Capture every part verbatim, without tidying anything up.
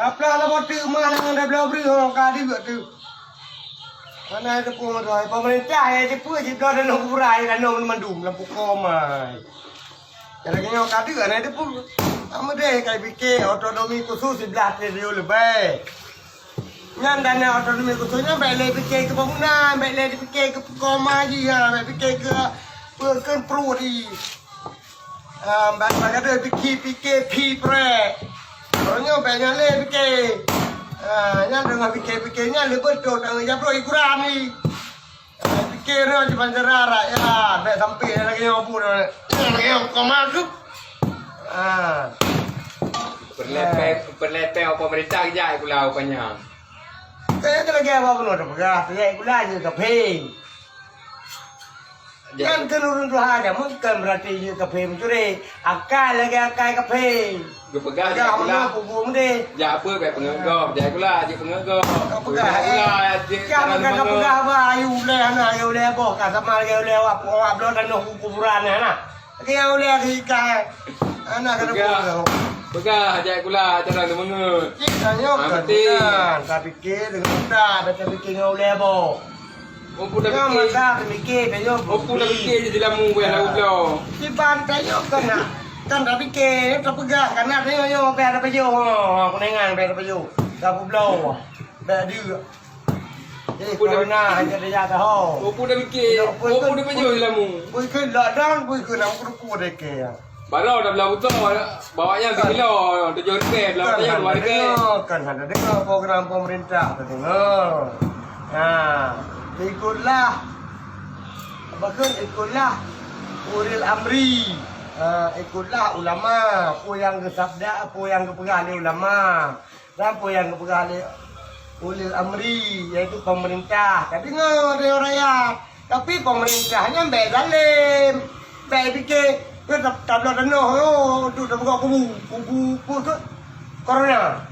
Kaplah lam boh teuk mah ngon dabloe breuh ho ka deuek teuk. Hana teupeue meudoe, pemerintah nyang teupeue jibloe tanoh kuburan, tanoh mandum lam pukoe mai. Lagèe nyoe ka deuek hana teupeue. Ameudeh ka pike otonomi khusus siblaih triliun leubeh. Nyan dana otonomi khusus nyan bèk lé pike keu bangunan, bèk lé pike keu pukoe mai jih, ha, bèk pike keu peue keu pruet jih. Ah, bak, bak gadôh pike, pike phi preh. Uroe nyoe bèk nyan lé pike. Ah, nyan deungon pike-pike nyan lé beutôi tanggong jaweueb droe hiburan ni. Ah, pike nyoe jibancara rakyat, bèk sampé lagèe nyoe bu nyoe. Lagèe nyoe koma tu. Ah. Peureulèe pèng, peureulèe pèng pemerintah geujak sikula rupanya. Kaya tu lagèe apa bunoe teupeugah, geujak sikula jeuet keu pèng. Nyan keuneuk ureueng tuha jameun, kon beurati jeuet keu pèng meucuri. Akai lagèe akai keu pèng. Geupeugah jak sikula. Peugah meunoe kubu meudeh. Jak apa bèk peungeut gob, jak sikula jeuet peungeut gob. Ka peugah, eh. Sikula jeuet. Ka peugah, ka peugah bah, ayu ulèe hana, ayu ulèe boh, ka sama lagèe ulèe awak, awak bloe tanoh kuburan nyan nah. Lagèe ulèe akai. Hana ka peugah. Peugah jak sikula cara leumeungeut. Cit tanyoe kan. Tapi pike deungon utak, tapi pike ngon ulèe boh. Ompun dah pike. Masa pemikir tanyoe. Ompun dah pike je dilamu bèk lau bloe. Siban tanyoe kan nak. Kan dah pike, tapeugah kan nak tanyoe nyoe bèk ada pajoh. Ha, kunengan bèk ada pajoh. Dah peubloe. Bèk deuek. Jadi corona hanya dia dah ho. Ompun dah pike. Ompun dah pajoh dilamu. Pui ke lockdown, pui ke nak kudu-kudu deke ya. Baroe dah blah butôi, bawa nyan sikilo tujoh ribèe, blah butôi nyan dua ribèe. Kan hana deungoe program pemerintah, tadeungoe. Ha, ikutlah, apa kheun, ikutlah ulil amri. Ha, ikutlah ulama, peue nyang geusabda, peue nyang geupeugah lé ulama. Dan peue nyang geupeugah lé ulil amri, yaitu pemerintah. Tadeungoe lé rakyat. Tapi pemerintah nyan bèk zalim. Bèk pike, ke tab-, tabloe tanoh, oh, untuk tapeugah kubu. Kubu peue keu corona.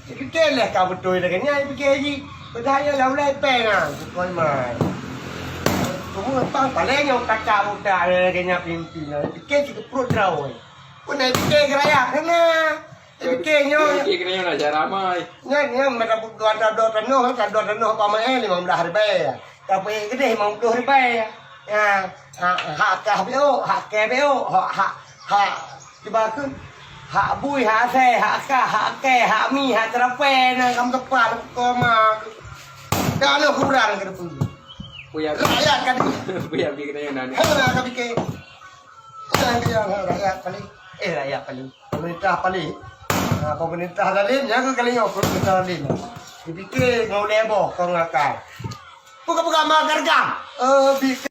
Pike leh ka beutôi lagèe nyan, pike jih. Padahai nyan lam ulèe pèng nyan, bukon mai. Kamu pang paleng nyang kata buta lagèe nyan pimpin. Pike cit keu pruet droe. Pun pike keu rakyat kena. Pike nyoe. Pike keu nyoe na cara mai. Nyan, nyan meunan tabloe tanoh, tabloe tanoh pamae limong blah ribèe. Tapi keudeh limong ploh ribèe. Ya, ha, hak kah beu, hak kèe beu, hak, hak, hak, cuba kheun. Hak bui, hak asèe, hak kah, hak kèe, hak mi, hak teurapèe, na kam teupah koma. Dah lheueh kurang keu peue? Buya. Rakyat kan. Buya pike keu nyoe na. Hana ka pike. Nyang dia rakyat paling, eh, rakyat paling. Pemerintah paling. Ha, pemerintah zalim, nyang kali nyoe pemerintah zalim. Dipike ngon ulèe boh, kon ngakai. Peugah-peugah ma gargam. Eh, bi-